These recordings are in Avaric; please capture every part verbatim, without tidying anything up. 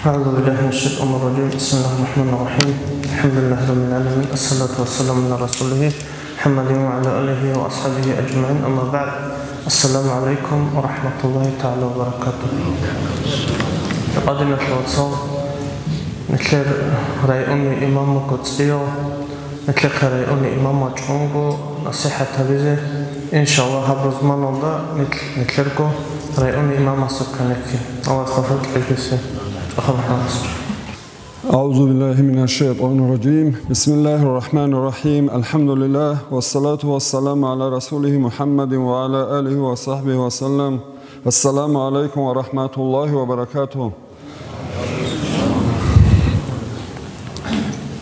أعوذ بالله من الشيطان الرجيم. بسم الله الرحمن الرحيم. الحمد لله رب العالمين. الصلاة والسلام على رسوله محمد وعلى آله وأصحابه أجمعين. أما بعد. السلام عليكم ورحمة الله تعالى وبركاته. Гьединго, вацал, нилъер районный имам вуго цӀиял, нилъехъе районный имам вачӀунго насихӀат гьабизе, иншаллагь, гьаб рузманалда нилъ-, нилъерго районный имамасухъе нилъги. Аллагьас тавфикъ кьеги. ЦӀаха МухӀаммад. أعوذ بالله من الشيطان الرجيم. بسم الله الرحمن الرحيم. الحمد لله، والصلاة والسلام على رسوله محمد وعلى آله وصحبه وسلم. السلام عليكم ورحمة الله وبركاته.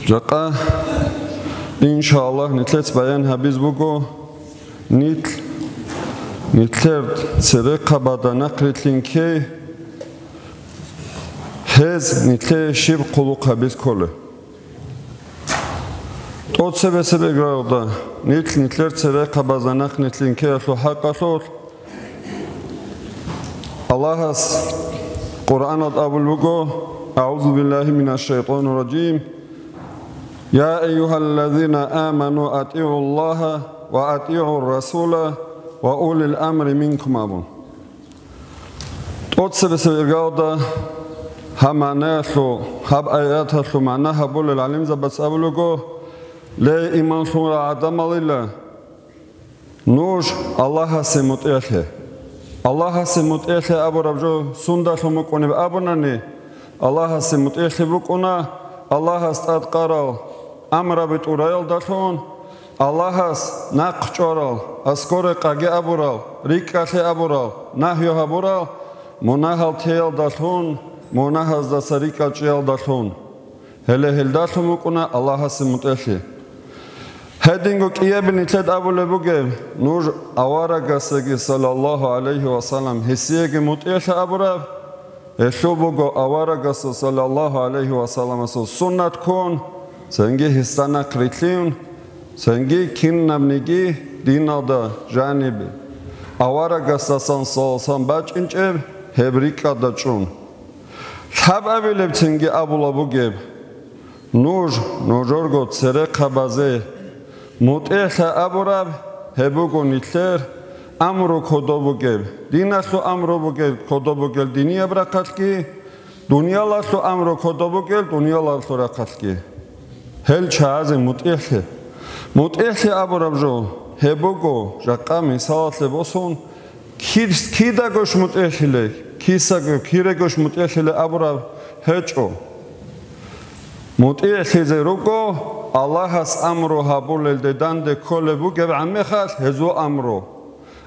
Жакъа, иншааллагь, нилъец баян гьабиз буго, нилъ, нилъер церехъабазда нахърилълъин ккей, гьез нилъее щиб хъулухъ гьабиз кколеб. ТӀоцебесеб иргаялда, нилъ, нилъер церехъабазда нахърилълъин ккеялъул хӀакъалъулъ, Аллагьас Къуръаналда абулеб буго: أعوذ بالله من الشيطان الرجيم. يا أيها الذين آمنوا أطيعوا الله وأطيعوا الرسول وأولي الأمر منكم, абун. ТӀоцебесеб иргаялда гьаб магӀнаялъул, гьаб аяталъул магӀна гьабулел гӀалимзабаз абулеб буго: Ле, иман лъурал гӀадамалила, нуж Аллагьасе мутӀигӀлъе. Аллагьасе мутӀигӀлъе абураб жо сундалъун букӀунеб абунани, Аллагьасе мутӀигӀлъи букӀуна Аллагьас тӀадкъарал амраби тӀураялдалъун, Аллагьас нахъ чӀварал, аскӀоре къаги абурал, рикӀкӀалъе абурал, нагью гьабурал, мунагьал теялдалъун, мунагьаздаса рикӀкӀад чӀеялдалъун. Гьеле гьелдалъун букӀуна Аллагьасе мутӀигӀлъи. Гьединго кӀиябил нилъеда абулеб бугеб, нуж аварагасеги, саллаллагьу гӀалайгьи ва саллам, гьесиеги мутӀигӀлъе абураб, гьелъул буго аварагасул, саллаллагьу гӀалайгьи ва салламасул, суннат ккун, цинги гьесда нахърилълъун, цинги кинабниги диналда жаниб аварагасдасан, саллаллагьу гӀалайгьи ва саллам, бачӀинчӀеб гьеб рикӀкӀада чӀун. Лъабабилебцинги абулеб бугеб, нуж нужерго церехъабазе мутӀигӀлъа абураб, гьеб буго нилъер амру кодоб бугеб, диналъул амру бугеб кодоб бугел динияб рахъалъги, дуниялалъул амру кодоб бугел дуниялалъул рахъалъги. Гьел чагӀазе мутӀигӀлъе. МутӀигӀлъи абураб жо гьеб буго, жакъа мисалалъе босун, Кис-, кидагош мутӀигӀлъилей, кисаго, кирегош мутӀигӀлъилей абураб гьечӀо. МутӀигӀлъизе руго Аллагьас амру гьабулелде данде кколеб бугеб гӀаммехалъ гьезул амру.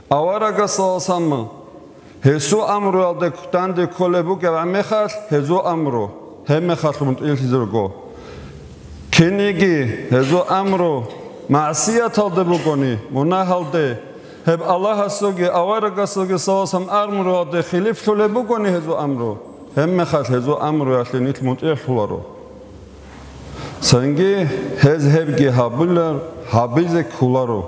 Аварагас, саллаллагьу гӀалайгьи ва саллам, гьесул амруялде данде кколеб бугеб гӀаммехалъ гьезул амру, гьебмехалъ мутӀигӀлъизе руго. Кинниги гьезул амру магӀсияталде бугони, мунагьалде, гьеб Аллагьасулги аварагасулги, саллаллагьу гӀалайгьи ва саллам, амруялде хилифлъулеб бугони гьезул амру, гьебмехалъ гьезул амруялъе нилъ мутӀигӀлъуларо. Цинги гьез гьебги гьабулар, гьабизе кколаро.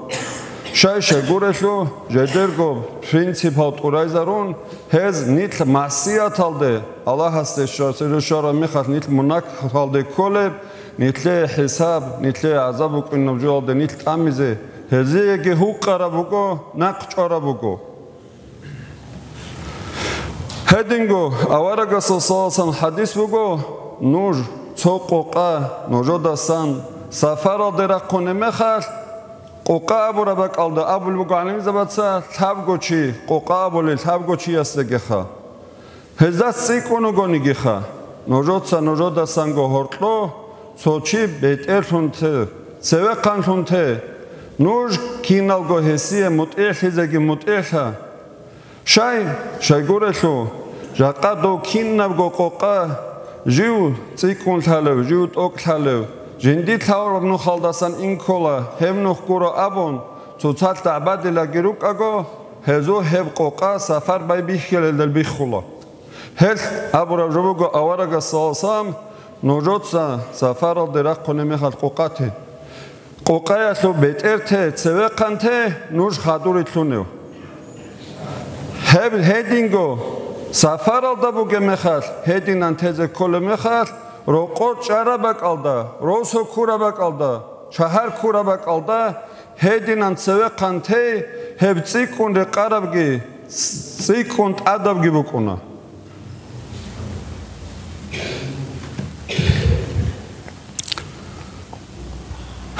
Щай-щай гурелъул, жидерго принципал тӀурайзарун, гьез нилъ магӀсияталде, Аллагьасде щвараб мехалъ нилъ мунагьалде кколеб, нилъее хӀисаб, нилъее гӀазаб букӀунеб жоялде нилъ тӀамизе, гьезиеги гьукъараб буго, нахъ чӀвараб буго. Гьединго аварагасул, саллаллагьу гӀалайгьи ва саллам, хӀадис буго: нуж цо къокъа нужедасан сапаралде рахъунеб мехалъ, къокъа абураб бакӀалда абулеб буго гӀалимзабаца, лъабго чи, къокъа абулел лъабго чиясдагиха. Гьезда цӀикӀкӀун вугонигиха, нужеца нужедасанго гьоркьо цо чи бетӀерлъун те, цевехъанлъун те, нуж киналго гьесие мутӀигӀлъизеги мутӀигӀлъа. Щай, щайгурелъул, жакъа дов кинабго къокъа жив цӀикӀкӀун лъалев, жив тӀокӀ лъалев, жиндир лъалареб нухалдасан ин ккола, гьеб нух гуро абун, цоцалъ дагӀбадилаги рукӀаго, гьезул гьеб къокъа сапар байбихьилелдал биххула. Гьелъ абураб жо буго аварагас, саллаллагьу гӀалайгьи ва саллам, нужеца сапаралде рахъунеб мехалъ къокъа те. Къокъаялъул бетӀер те, цевехъан те, нуж хадур рилълъунев. Гьеб гьединго Сафаралда бугеб мехалъ, гьединан тезе кколеб мехалъ, рокъор чӀараб бакӀалда, росо ккураб бакӀалда, шагьар ккураб бакӀалда, гьединан цевехъан тей, гьеб цӀикӀкӀун рекъарабги, цӀикӀкӀун тӀадабги букӀуна.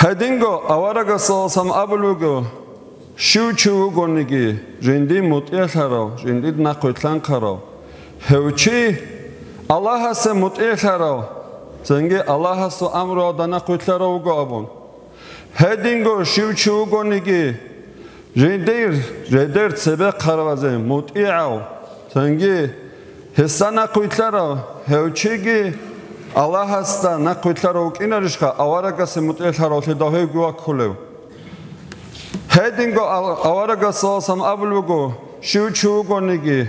Гьединго аварагас саллаллагьу гӀалайгьи ва саллам абулеб буго, щив чи вугониги, жиндие мутӀигӀлъарав, жиндир нахъвилълъан ккарав, гьев чи Аллагьасе мутӀигӀлъарав, цинги Аллагьасул амруялда нахъвилълъарав вуго абун. Гьединго щив чи вугониги, жиндир жидер цебехъ хъарабазе мутӀигӀав, цинги гьесда нахъвилълъарав, гьев чиги Аллагьасда нахъвилълъарав вукӀинарищха, аварагасе мутӀигӀлъаравлъидал гьевги ваккулев? Гьединго ал-, аварагас саллаллагьу гӀалайгьи ва саллам абулеб буго, щив чи вугониги,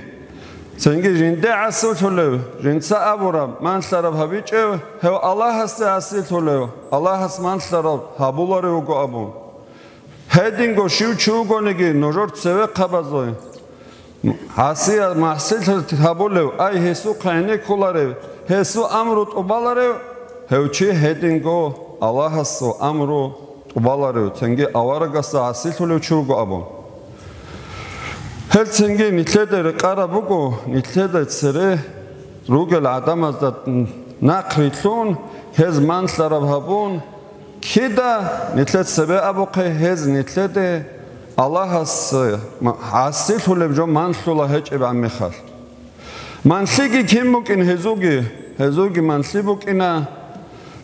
цинги жинде гӀасулъулев, жинца абураб, манлъараб гьабичӀев, гьев Аллагьасде гӀасилъулев, Аллагьас манлъараб гьабуларев вуго абун. Гьединго щив чи вугониги нужер цевехъабазул гӀасия-, махсилъи гьабулев, ай, гьесухъе гӀенеккуларев, гьесул амру тӀубаларев, гьев чи гьединго Аллагьасул амру тӀубаларев, цинги аварагасда гӀасилъулев чи вуго абун. Гьел цинги нилъеда рекъараб буго, нилъеда цере ругел гӀадамазда нахърилълъун, гьез манлъараб гьабун, кида нилъер цебе абухъе, гьез нилъеде Аллагьас гӀасилъулеб жо манлъула гьечӀеб гӀаммехалъ. Манлъиги кин букӀин гьезулги, гьезулги манлъи букӀина,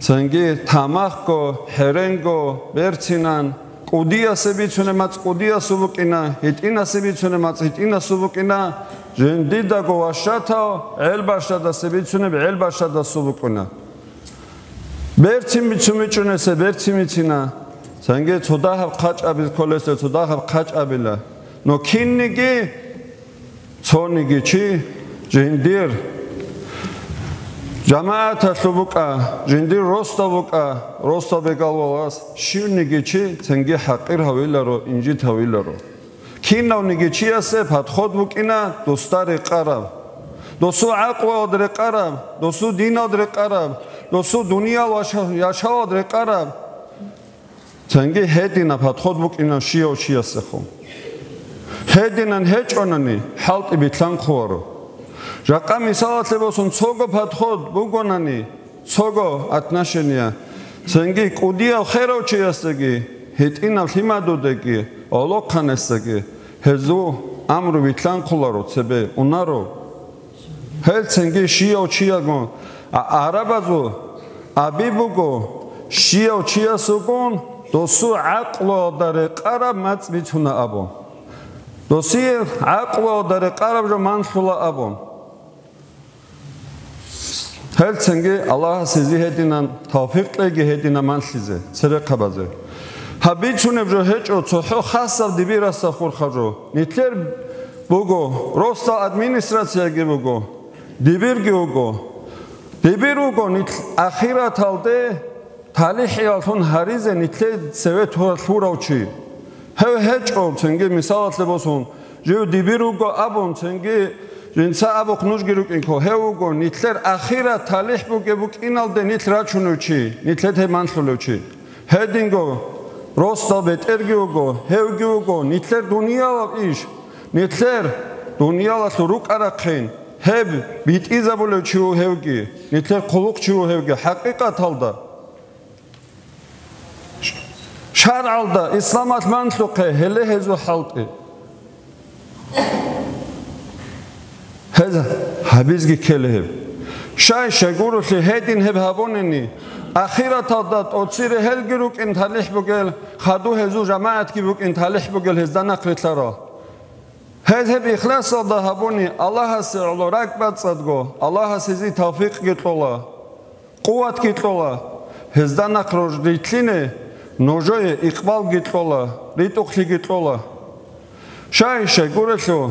цинги тамахго, хӀеренго, берцинан, кӀудиясе бицунеб мацӀ кӀудиясул букӀина, гьитӀинасе бицунеб мацӀ гьитӀинасул букӀина, жиндидаго ващатав гӀел бащадасе бицунеб гӀел бащадасул букӀина. Берцин бицун бичӀунесе берцин бицина, цинги цо дагьаб хъачӀаби кколесе цо дагьаб хъачӀабила. Но кинниги, цониги чи жиндир жамагӀаталъул букӀа, жиндир росдал букӀа, росдал бегал валас щивниги чи цинги хӀакъир гьавиларо, инжит гьавиларо. Кинавниги чиясе подход букӀина досда рекъараб, досул гӀакълуялда рекъараб, досул диналда рекъараб, досул дуниял яша-, яшавалда рекъараб. Цинги гьединаб подход букӀина щияв чиясехун. Гьединан гьечӀонани, хӀалтӀи билълъанхъуларо. Жакъа мисалалъе босун, цого подход бугонани, цого отношение, цинги кӀудияв херав чиясдаги, гьитӀинав лъимадудаги, гӀолохъанасдаги гьезул амру билълъанхъуларо, цебе унаро. Гьел цинги щияв чиягун, а-, арабазул аби буго, щияв чиясулгун досул гӀакълуялда рекъараб мацӀ бицуна абун. Досие гӀакълуялда рекъараб жо манлъула абун. Гьел цинги Аллагьас гьезие гьединан тавфикъ кьеги гьединан манлъизе, церехъабазе. Гьаб бицунеб жо гьечӀо, цохӀо хасаб дибирасда хурхаб жо. Нилъер буго, росдал администрацияги буго, дибирги вуго. Дибир вуго нилъ ахираталде талихӀияллъун гьаризе нилъее цеве тура-, лъурав чи. Гьев гьечӀо, цинги мисалалъе босун, жив дибир вуго абун, цинги жинца абухъ нужги рукӀинго, гьев вуго нилъер ахират талихӀ бугеб букӀиналде нилъ рачунев чи, нилъер гьеб манлъулев чи. Гьединго росдал бетӀерги вуго, гьевги вуго нилъер дуниялал иш, нилъер дуниялалъул рукӀарахъин гьеб битӀизабулев чи вуго гьевги, нилъер хъулухъчи вуго гьевги хӀакъикъаталда. ШаргӀалда, исламалъ манлъухъе гьеле гьезул хӀалтӀи. Гьез гьабизги ккела гьеб. Щай-щай гурелъул гьедин гьеб гьабунани, ахираталда тӀоцере гьелги рукӀин талихӀ бугел, хадув гьезул жамагӀатги букӀин талихӀ бугел гьезда нахърилълъарал. Гьез гьеб ихласалда гьабуни, Аллагьасе гӀоло ракӀбацӀцӀадго, Аллагьас гьезие тавфикъги кьола. Къуватги кьола, гьезда нахъ рож-, рилълъине нужее икъбалги кьола, ритӀухълъиги кьола. Щай-щай гурелъул,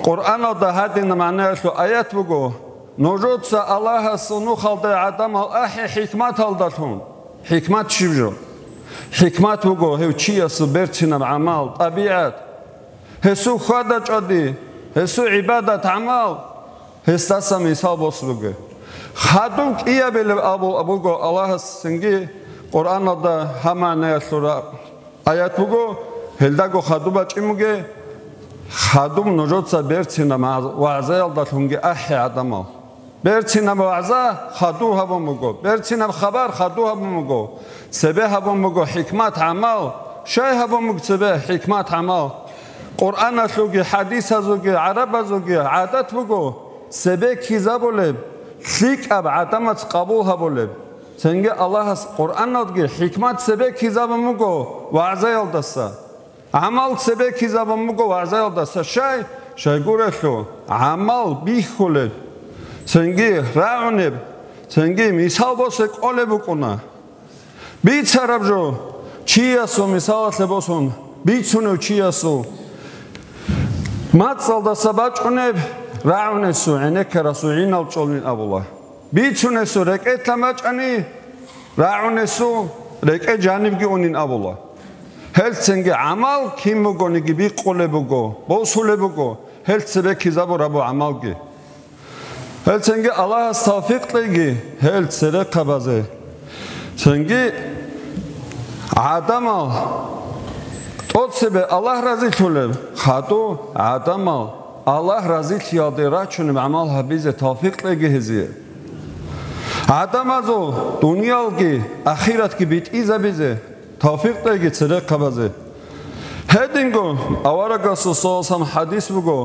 Къуръаналда гьадинаб магӀнаялъул аят буго: «Нужеца Аллагьасул нухалда гӀадамал ахӀе хӀикматалдалъун». ХӀикмат щиб жо? ХӀикмат буго гьев чиясул берцинаб гӀамал, тӀабигӀат. Гьесул хьвада-чӀвади, Гьесул гӀибадат-гӀамал гьесдаса мисал босун бугеб. Хадуб кӀиябилеб абу-, абуго Аллагьас цинги Къуръаналда гьаб магӀнаялъул ра-, аят буго, гьелдаго хадуб бачӀин буге, хадуб нужеца берцинаб вагӀзаялдалъунги ахӀе, гӀадамал. Берцинаб вагӀза хадуб гьабун буго, берцинаб хабар хадуб гьабун буго, цебе гьабун буго хӀикмат-гӀамал, щай гьабун буго цебе хӀикмат-гӀамал? Къуръаналъулги, хӀадисазулги, гӀарабазулги гӀадат буго цебе ккизабулеб, лъикӀаб гӀадамаз къабул гьабулеб. Цинги Аллагьас Къуръаналдги хӀикмат цебе ккизабун буго вагӀзаялдаса. ГӀамал цебе ккизабун буго вагӀзаялдаса. Щай? Щайгурелъул гӀамал бихьулеб, цинги рагӀунеб, цинги мисал босе кӀолеб букӀуна. Бицараб жо, чиясул, мисалалъе босун, бицунев чиясул мацӀалдаса бачӀунеб, рагӀунесул, гӀенеккарасул гӀинал чӀолин абула. Бицунесул рекӀелъан бачӀани, рагӀунесул рекӀел жанибги унин абула. Гьелцинги гӀамал кин бугониги бикъулеб буго, босулеб буго, гьел цебе ккизабураб гӀамалги. Гьелцинги Аллагьас тавфикъ кьеги гьел церехъабазе. Цинги гӀадамал тӀоцебе Аллагь разилъулеб, хадуб гӀадамал Аллагь разилъиялде рачунеб гӀамал гьабизе тавфикъ кьеги гьезие. ГӀадамазул дуниялги ахиратги битӀизабизе тавфикъ кьеги церехъабазе. Гьединго аварагасул саллаллагьу гӀалайгьи вассалам хӀадис буго: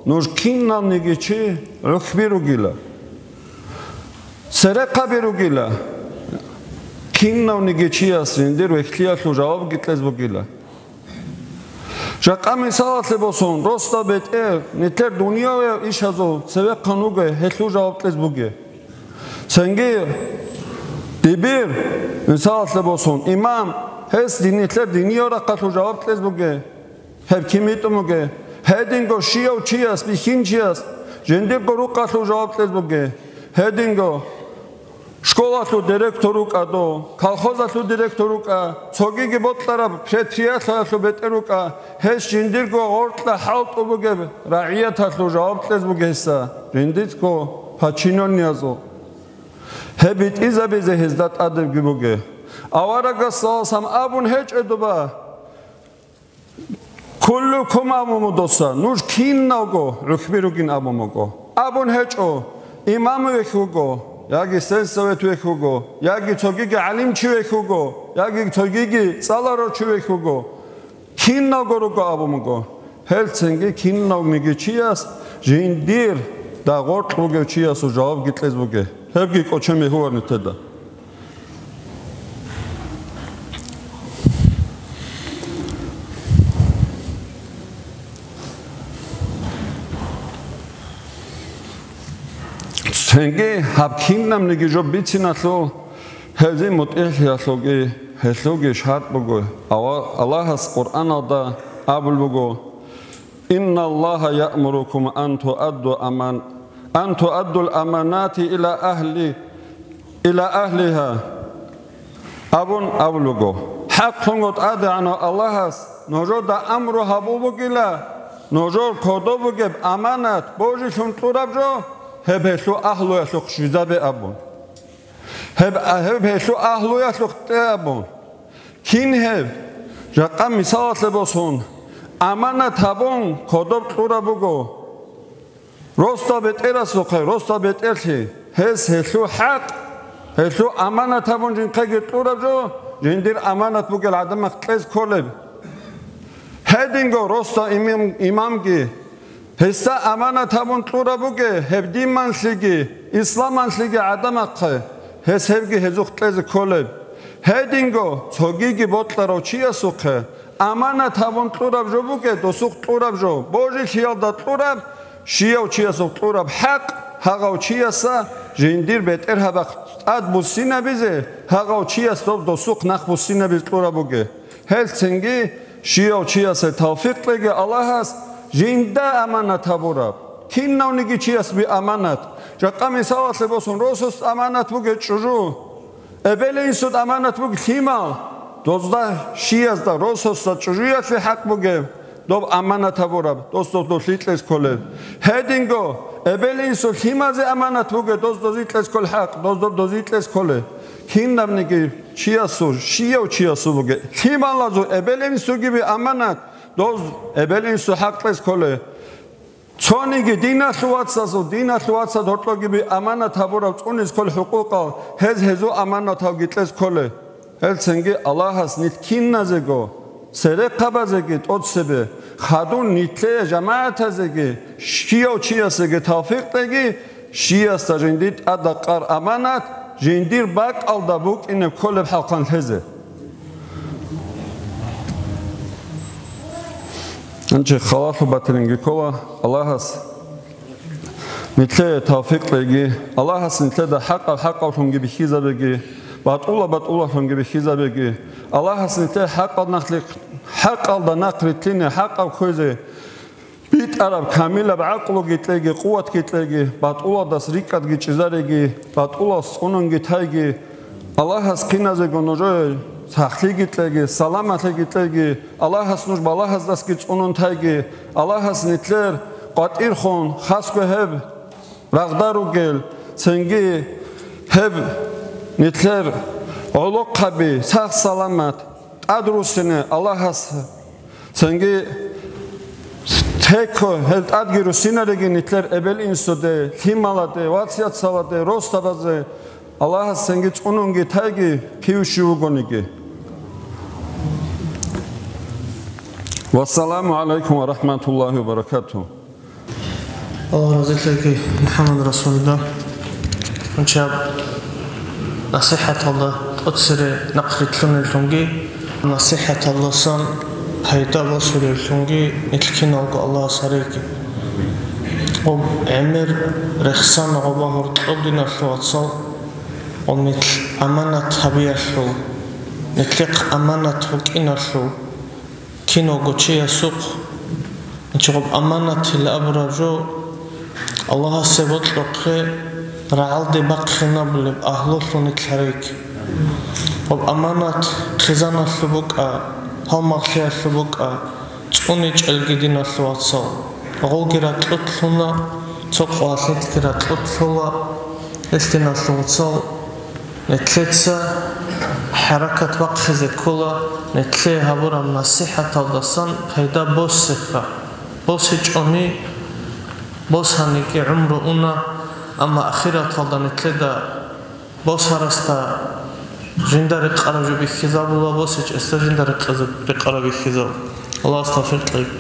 нуж киналниги чи гӀухьби ругила, церехъаби ругила, кинавниги чияс жиндир вехьлъиялъул жавабги кьез бугила. Жакъа мисалалъе босун, росдал бетӀер, нилъер дуниял ишазул цевехъан вуго гьелъул жаваб кьез буге. Цинги дибир, мисалалъе босун, имам, гьес дин-, нилъер диниял рахъалъул жаваб кьез буге. Гьеб кин битӀун буге. Гьединго щияв чияс, бихьинчияс жиндирго рукъалъул жаваб кьез буге. Гьединго школалъул директор рукӀа дов, колхозалъул директор рукӀа, цогиги бокьараб предприятиялъул бетӀер рукӀа, гьес жиндирго гъоркьа хӀалтӀу бугеб рагӀияталъул жаваб кьез бугеса, жиндирго подчинённыязул. Гьеб битӀизабизе гьезда тӀадебги буге. Аварагас саллаллагьу гӀалайгьи вассалам абун гьечӀо доба. Куллукум абун буго доса, нуж киналго гӀухьби ругин абун буго. Абун гьечӀо, имам вехь вуго, яги сельсовет вехь вуго, яги цогиги гӀалимчи вехь вуго, яги цогиги цӀаларав чи вехь вуго. Киналго руго абун буго. Гьелцинги кинавниги чияс жиндир дагъоркь бугев чиясул жавабги кьез буге. Гьебги кӀочон бегьуларни теда. Цинги гьаб кинабниги жо бициналъул гьезие мутӀигӀлъиялъулги гьелъулги шартӀ буго. Ава-, Аллагьас Къуръаналда абулеб буго: «Инналлагьа яъмурукум ан туадду аман-, ан туаддул аманати ила агьли, ила агьлигьа», абун абулеб буго. ХӀакълъунго ТӀадегӀанав Аллагьас нужеда амру гьабул бугила, нужер кодоб бугеб аманат божилъун кьураб жо, гьеб гьелъул агьлуялъухъ щвезабе абун. Гьеб, гьеб гьелъул агьлуялъухъ тӀе абун. Кин гьеб? Жакъа мисалалъе босун, аманат гьабун кодоб кьураб буго. Росдал бетӀерасухъе, росдал бетӀерлъи, гьес гьелъул хӀакъ, гьелъул аманат гьабун жинхъеги кьураб жо, жиндир аманат бугел гӀадамахъ кьез кколеб. Гьединго росдал имам-, имамги, гьесда аманат гьабун кьураб буге гьеб динманлъиги, исламанлъиги гӀадамахъе, гьес гьебги гьезухъ кьезе кколеб. Гьединго цогиги бокьарав чиясухъе аманат гьабун кьураб жо буге, досухъ кьураб жо, божилъиялда кьураб, щияв чиясухъ кьураб хӀакъ, гьагъав чияса жиндир бетӀергьабахъ тӀад буссинабизе, гьагъав чияс доб досухъ нах буссинабизе кьураб буге. Гьелцинги щияв чиясе тавфикъ кьеги Аллагьас жинда аманат гьабураб. Кинавниги чияс би аманат. Жакъа мисалалъе босун, росас аманат бугеб чӀужу, эбел-инсуд аманат бугеб лъимал, дозда щиязда росасда чӀужуялъе хӀакъ бугеб, доб аманат гьабураб, дос доб дозе кьезе кколеб. Гьединго, эбел-инсул лъималазе аманат бугеб, дос дозе кьезе кколеб хӀакъ, дос доб дозе кьезе кколеб. Кинабниги чиясул, щияв чиясул бугеб. Лъималазул эбел-инсулги би аманат, дос эбел-инсул хӀакъ кьезе кколеб. Цониги диналъул вацазул, диналъул вацаз гьоркьоги би аманат гьабураб цӀунизе кколел хӀукъукъал, гьез гьезул аманаталги кьезе кколеб. Гьелцинги Аллагьас нилъ киназего, церехъабазеги тӀоцебе, хадув нилъее жамагӀатазеги, щияв чиясеги тавфикъ кьеги, щиясда жиндир тӀадакъараб аманат жиндир бакӀалда букӀине кколеб хӀалхъан лъезе. Гьанже халалъул батилинги ккола, Аллагьас нилъее тавфикъ кьеги, Аллагьас нилъеда хӀакъаб хӀакъаблъунги бихьизабеги, батӀулаб батӀулаблъунги бихьизабеги, Аллагьас нилъее хӀакъаб нахъли-, хӀакъалда нахъ рилълъине, хӀакъаб кквезе битӀараб камилаб гӀакълуги кьеги, къуватги кьеги, батӀулалдаса рикӀкӀадги чӀезареги, батӀулалъ цӀунунги тайги, Аллагьас киназего нужее сахлъиги кьеги, саламалъиги кьеги, Аллагьас нуж балагьаздасаги цӀунун тайги, Аллагьас нилъер къватӀирхъун, хасго гьеб рагъда ругел, цинги гьеб нилъер гӀолохъаби сах-саламат тӀад руссине Аллагьас цинги теко гьел тӀадги руссинареги нилъер эбел-инсуде, лъималаде, вацияцаладе, росабазе Аллагьас цинги цӀунунги тайги кив щив вугониги. Вассаламу гӀалайкум ва рахӀматуллагьи ва баракатугьу. Аллагь разилъаги, МухӀаммад Расулида. Гьанчаб насихӀаталда тӀоцере нахърилълъунеллъунги, насихӀаталдасан пайда босулеллъунги нилъ киналго Аллагьас гьареги. Гъоб гӀемер рехсана гъоба гьоркьоб, диналъул вацал, гъоб нилъ аманат гьабиялъул, нилъехъ аманат букӀиналъул. Киналго чиясухъ гьанчи гъоб аманатил абураб жо Аллагьасе бокьухъе рагӀалде бахъинабулеб агьлулъун нилъ гьареги. Гъоб аманат хъизаналъуб букӀа, гьалмагълъиялъуб букӀа, цӀуничӀелги, диналъул вацал. Гъолги ракьулъуна, цо къвалънилъги ракьулъула, гьелъ, диналъул вацал. Нилъеца хӀаракат бахъизе ккола, нилъее гьабураб насихӀаталдасан пайда босеха. БосичӀони, босаниги гӀумру уна, амма ахираталда нилъеда босарасда жинда рекъараб жо бихьизабула, босичӀесда жинда рекъезе-, рекъараб бихьизабула. Аллагьас тавфикъ кьеги.